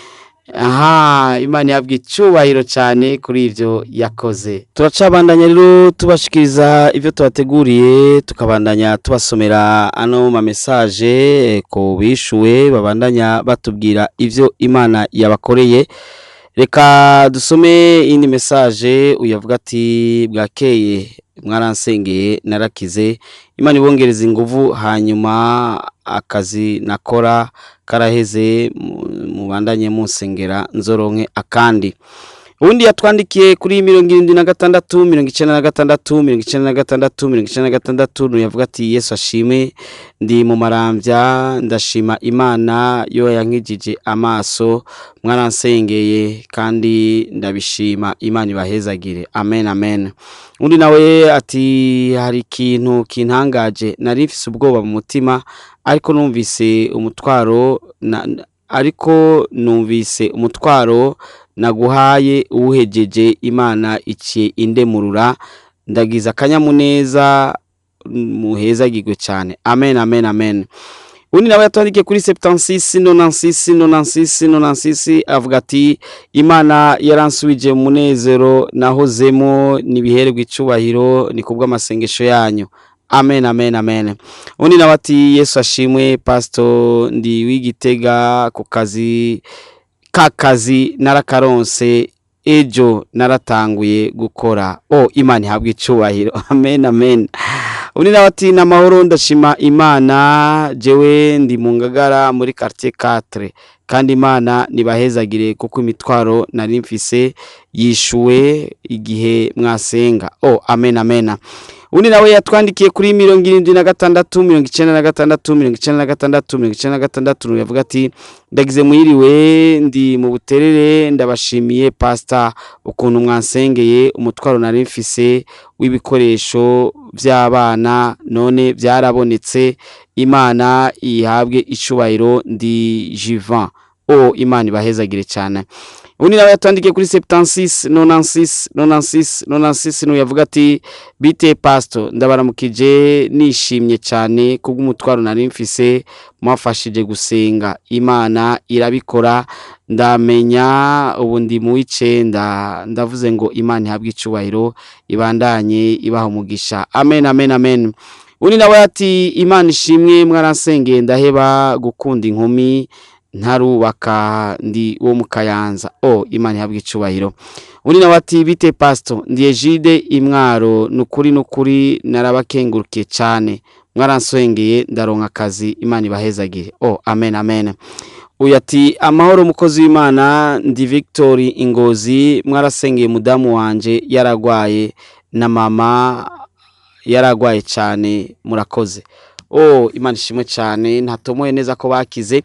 S3: aha. Imana yabwa icubahiro cyane kuri ivyo yakoze. Turacabandanya rero tubashikiriza ivyo tubateguriye, tukabandanya tubasomera ano ma message ko bishuwe, babandanya batubwira ivyo Imana yabakoreye. Reka dusome indi message. Uyavuga ati bwakeye, mwaransengeye narakize, Imana ibongereza inguvu, hanyuma akazi nakora karaheze, mubandanye munsengera nzoronke akandi. Ubundi yatwandikiye kuri 76 96 96 96, yavuga ati Yesu ashimwe, ndi mu Maramvya, ndashima Imana yo yankijije amaso, mwaransengeye kandi ndabishima. Imana ibahezagire. Amen, amen. Undi nawe ati hari ikintu kintangaje, nari mfise ubwoba mu mutima, ariko numvise umutwaro naguhaye uwuhejeje, Imana iciye indemurura, ndagize akanyamuneza. Muhezagirwe cyane. Amen, amen, amen. Undi nawe yatwandikiye kuri 76 96 96 96, avuga ati Imana yaransubije mu munezero nahozemo, nibihererwa icubahiro, ni kubw'amasengesho yanyu. Amen, amen, amen. Undi nawe ati Yesu ashimwe pastor, ndi w'Igitega, ku kazi kakazi narakaronse, ejo naratanguye gukora. Oh, Imana ihabwa icubahiro. Amen, amen. Undi nawe ati namahoro, ndashima Imana, jewe ndi mu Ngagara muri quartier 4, kandi Imana nibahezagire kuko imitwaro nari mfise yishuwe igihe mwasenga. Oh, amen, amen. Undi nawe yatwandikiye kuri 76 96 96 96 yavuga ati ndagize mwiriwe, ndi mu Buterere, ndabashimiye pastor ukuntu mwansengeye umutwaro nari mfise w'ibikoresho by'abana none byarabonetse, Imana ihabwe icubahiro, ndi Jivan. O Imana ibahezagire cyane. Undi nawe yatwandikiye kuri 76 96 96 96 yavuga ati bite pastor, ndabaramukije, nishimye cyane kubw'umutwaro nari mfise mwafashije gusenga, Imana irabikora, ndamenya ubu ndi mu 9, ndavuze ngo Imana ihabwe icubahiro, ibandanye ibaha umugisha, amen amen amen. Undi nawe ati Imana ishimwe, mwaransengeye ndaheba gukunda inkumi ntarubaka, ndi wo mukayanza. O Imana ihabwe icubahiro. Undi nawe ati bite pastor, ndi Egide Imwaro, nukuri nukuri narabakengurukiye cyane, mwaransengeye ndaronka akazi, Imana ibahezagire. O amen amen. Uyu ati amahoro mukozi w'Imana, ndi Victory Ingozi, mwarasengeye mudamu wanje yaragwaye na mama yaragwaye cyane, murakoze. O Imana ishimwe cyane, ntatomoye neza ko bakize.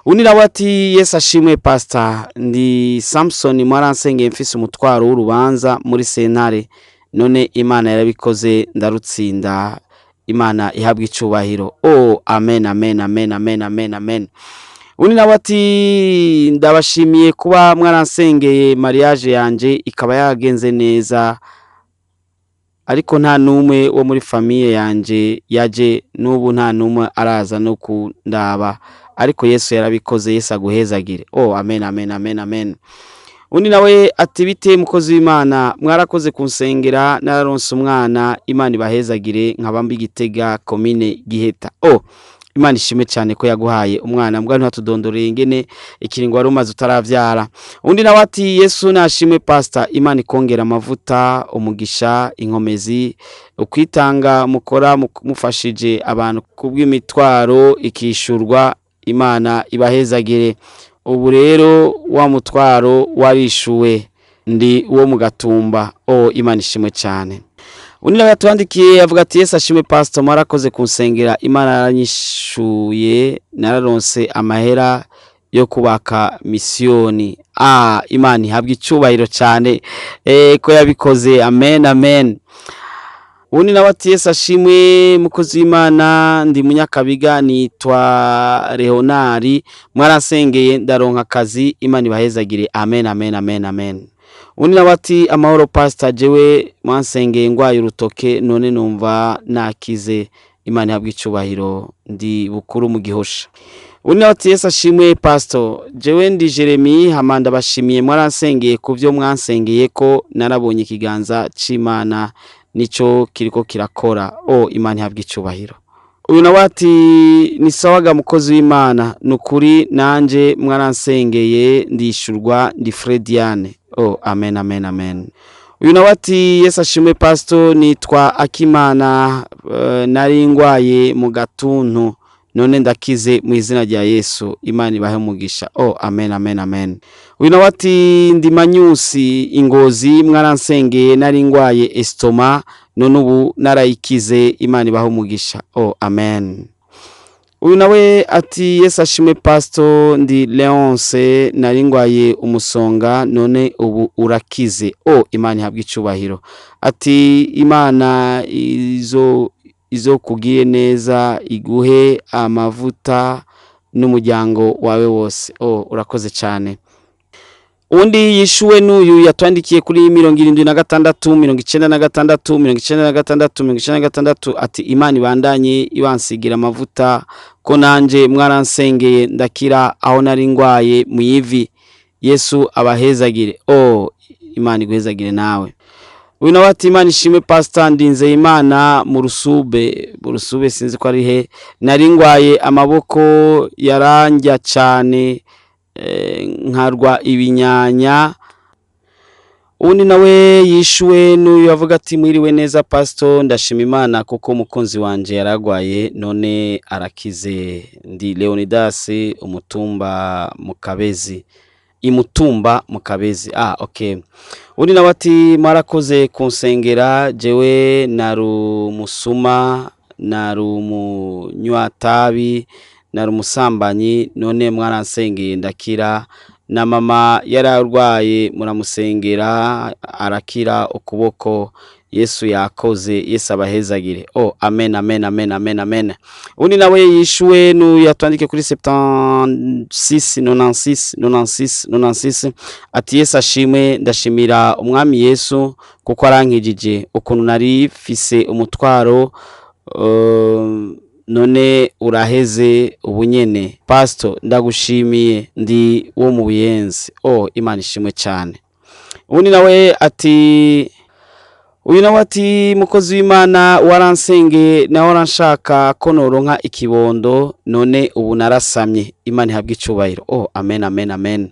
S3: Undi nawe ati Yesu ashimwe pastor, ndi Samson, mwaransengeye mfise umutwaro w'urubanza muri sentare, none Imana yarabikoze ndarutsinda, Imana ihabwe icubahiro. O amen amen amen amen amen amen. Undi nawe ati ndabashimiye kuba mwaransengeye mariage yanje ikaba yagenze neza, ariko nta numwe wo muri famille yanje yaje, n'ubu nta numwe araza no kundaba, ariko Yesu yarabikoze, Yesu aguhezagire. Oh amen amen amen amen. Undi nawe ati bite mukozi w'Imana, mwarakoze kunsengera nararonse umwana, Imana ibahezagire, nkaba mbi Gitega commune Giheta. Oh Imana ishimwe cyane ko yaguhaye umwana, mbwa ntatudondoreye ingene ikiringo wari umaze utaravyara. Undi nawe ati Yesu nashimwe pastor, Imana ikongera amavuta, umugisha, inkomezi, ukwitanga mukora mufashije abantu kubw'imitwaro ikishurwa, Imana ibahezagire. Ubu rero wa mutwaro warishuwe, ndi uwo mu Gatumba. Oh Imana ishimwe cyane. Undi nawe yatwandikiye avuga ati Yesu ashimwe pastor, mwarakoze kunsengera, Imana yaranyishuye, nararonse amahera yo kubaka misiyoni. Imana ihabwe icubahiro cyane ko yabikoze, amen amen. Undi nawe ati Yesu ashimwe mukozi w'Imana, ndi Munyakabiga, nitwa Leonari, mwarasengeye ndaronka akazi, Imana ibahezagire, amen amen amen amen. Undi nawe ati amahoro pastor, jewe mwansengeye ngwaye urutoke none numva nakize, Imana ihabwe icubahiro, ndi Bukuru mu Gihosha. Undi nawe ati Yesu ashimwe pastor, jewe ndi Jeremy Hamanda, bashimiye mwaransengeye kuvyo mwansengeye ko narabonye ikiganza c'Imana nico kiriko kirakora. Oh Imana ihabwe icubahiro. Uyu nawe ati ni sawaga mukozi w'Imana, nukuri nanje mwaransengeye ndishurwa, ndi Frediane. Oh amen amen amen. Uyu nawe ati Yesu ashimwe pastor, nitwa Akimana, nari ngwaye mu gatuntu none ndakize mu izina rya Yesu, Imana ibahe umugisha. Oh amen amen amen. Uyu nawe ati ndi Manyusi Ingozi, mwaransengeye nari ngwaye estoma none ubu narayikize, Imana ibahe umugisha. Oh amen. Uyu nawe ati Yesu ashimwe pastor, ndi Leonce, nari ngwaye umusonga none ubu urakize. Oh Imana ihabwe icubahiro. Ati Imana izo kugiye neza, iguhe amavuta n'umuryango wawe wose. Oh urakoze cyane. Undi yishuwe n'uyu yatwandikiye kuri 76 96 96 96 ati Imana ibandanye ibansigira amavuta, ko nanje mwaransengeye ndakira aho nari ngwaye mu ivi, Yesu abahezagire. Oh Imana iguhezagire nawe. Uyu nawe ati Imana ishimwe pastor, ndinze Imana mu Rusube, mu Rusube sinzi ko ari he, nari ngwaye amaboko yarandya cyane, nkarwa ibinyanya. Undi nawe yishuwe n'uyu avuga ati mwiriwe neza pastor, ndashima Imana kuko umukunzi wanje yaragwaye none arakize, ndi Leonidas umutumba mu Kabezi. Imutumba mu Kabezi. Ah, okay. Undi nawe ati mwarakoze kunsengera, jewe narumusuma, narumunywatabi, narumusambanyi, none mwaransengeye ndakira. Na mama yararwaye muramusengera arakira ukuboko. Yesu yakoze, Yesu abahezagire. Oh, amen, amen, amen, amen, amen. Undi nawe yishuwe nu yatwandike kuri 76 96 96 96 ati Yesu ashimwe, ndashimira umwami Yesu kuko arankijije ukuntu nari mfise umutwaro, none uraheze ubunyene. Pastor, ndagushimiye, ndi wo mu Buyenzi. Oh, Imana ishimwe cyane. Undi nawe ati, uyu nawe ati mukozi w'Imana, waransengeye nawe waranshaka ko noronka ikibondo, none ubu narasamye. Imana ihabwe icubahiro. Oh, amen, amen, amen.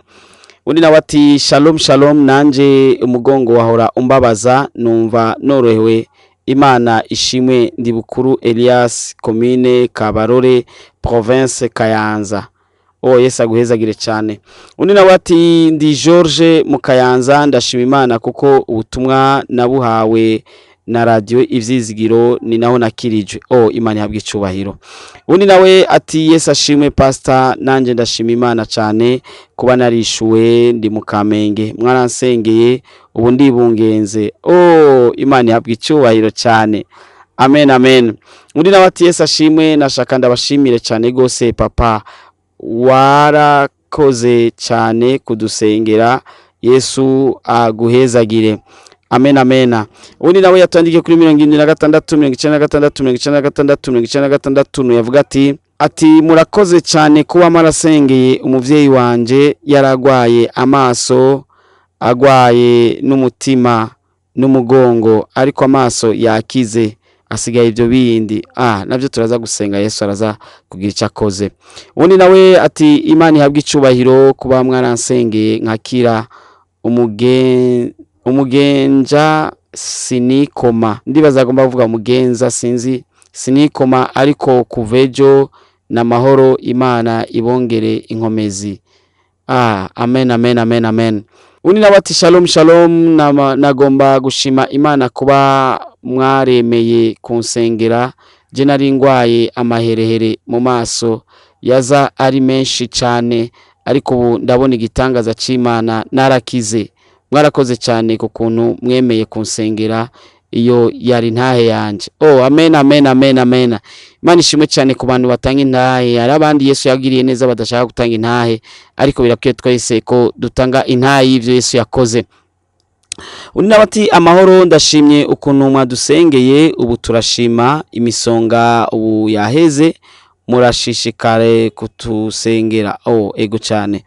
S3: Undi nawe ati shalom, shalom, nanje umugongo wahora umbabaza numva norohewe. Imana ishimwe. Ndi Bukuru Elias, commune Kabarore, province Kayanza. Oh, Yesu aguhezagire cyane. Undi nawe ati ndi George mu Kayanza, ndashima Imana kuko ubutumwa nabuhawe na radio Ivyizigiro, ni naho nakirijwe. Oh, Imana ihabwe icubahiro. Undi nawe ati Yesu ashimwe pastor, nanje ndashima Imana cyane kuba narishuwe, ndi mu Kamenge, mwaransengeye ubu ndibungenze. Oh, Imana ihabwe icubahiro cyane. Amen, amen. Undi nawe ati Yesu ashimwe, nashaka ndabashimire cyane gose papa, warakoze cyane kudusengera, Yesu aguhezagire. Amen, amen. Undi nawe yatwandikiye kuri 76 96 96 96, yavuga ati murakoze cyane kuba marasengeye umuvyeyi wanje, yaragwaye amaso, agwaye n'umutima n'umugongo, ariko amaso yakize, asigaye ibyo bindi. Ah, nabyo turaza gusenga, Yesu araza kugira icyo akoze. Undi nawe ati Imana ihabwe icubahiro kuba mwaransengeye nkakira umugenja sinikoma. Ndibaza agomba kuvuga umugenza, sinzi, sinikoma, ariko kuvejo na mahoro. Imana ibongere inkomezi. Ah, amen, amen, amen, amen. Undi nawe ati shalom, shalom, nagomba gushima Imana kuba mwaremeye kunsengera, je nari ngwaye amaherehere mu maso, yaza ari menshi cyane, ariko ubu ndabona igitangaza c'Imana, narakize. Mwarakoze cyane ku kuntu mwemeye kunsengera, iyo yari ntahe yanje. Oh, amen, amen, amen, amen. Imana ishimwe cyane ku bantu batanga intahe. Hari abandi Yesu yagiriye neza badashaka gutanga intahe, ariko birakwiye twese ko dutanga intahe y'ivyo Yesu yakoze. Undi nawe ati amahoro, ndashimye ukuntu mwadusengeye, ubu turashima, imisonga ubu yaheze, murashishikare kutusengera. Oh, ego cyane.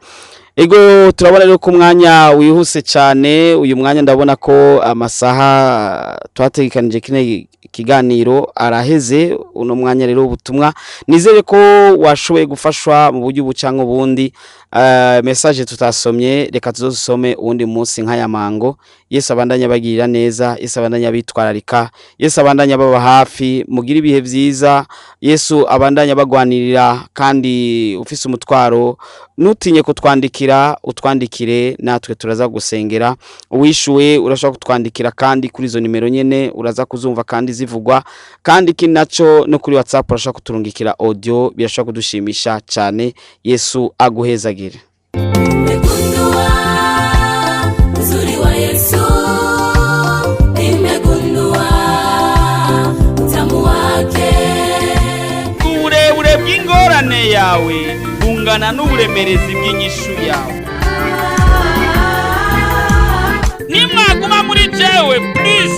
S3: Ego, turabona rero ko umwanya wihuse cyane. Uyu mwanya ndabona ko amasaha twategekanije kino kiganiro araheze. Uno mwanya rero ubutumwa, nizere ko washoboye gufashwa mu buryo ubu cyangwa ubundi. Message tutasomye reka tuzosome uwundi munsi nk'aya mango. Yesu abandanya abagirira neza, Yesu abandanya abitwararika, Yesu abandanya baba hafi, mugire ibihe vyiza. Yesu abandanya bagwanirira, kandi ufise umutwaro ntutinye kutwandikira, utwandikire natwe turaza gusengera. Uwishuwe urashobora kutwandikira kandi kuri izo nimero nyene uraza kuzumva kandi zivugwa, kandi ikindi naco no kuri WhatsApp urashobora kuturungikira audio, birashobora kudushimisha cyane. Yesu aguhezagire.
S8: Nimegundua uzuri wa Yesu, nimegundua utamu wake.
S1: Uburebure bw'ingorane yawe bungana n'uburemerezi bw'inyishu yawe. Nimwaguma muri jewe plus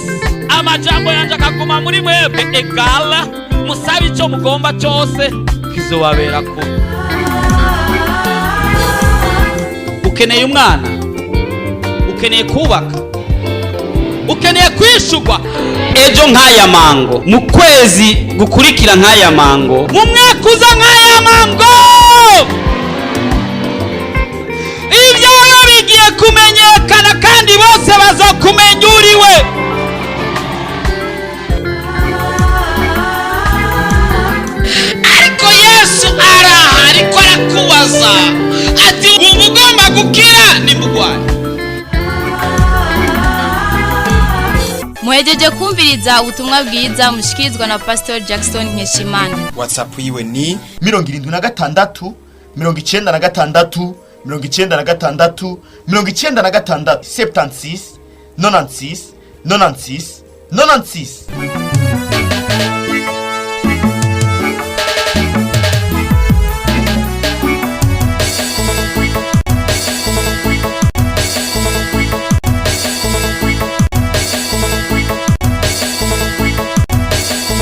S1: amajambo yanje akaguma muri mwebwe, égale musabe icyo mugomba cyose kizobabera kuba. Ukeneye umwana, ukeneye kubaka, ukeneye kwishurwa ejo nk'aya mango, mu kwezi gukurikira nk'aya mango, mu mwaka uza nk'aya mango, ibyawe bigiye kumenyekana kandi bose bazokumenya uriwe. Ariko Yesu araha, ariko arakubaza ati: "Wumva ugomba gukira?"
S2: Muhejeje kumviriza ubutumwa bwiza mushikirizwa na Pastor Jackson Nkeshimana.
S9: WhatsApp yiwe ni
S4: 76 96 96 96, 76 96 96 96.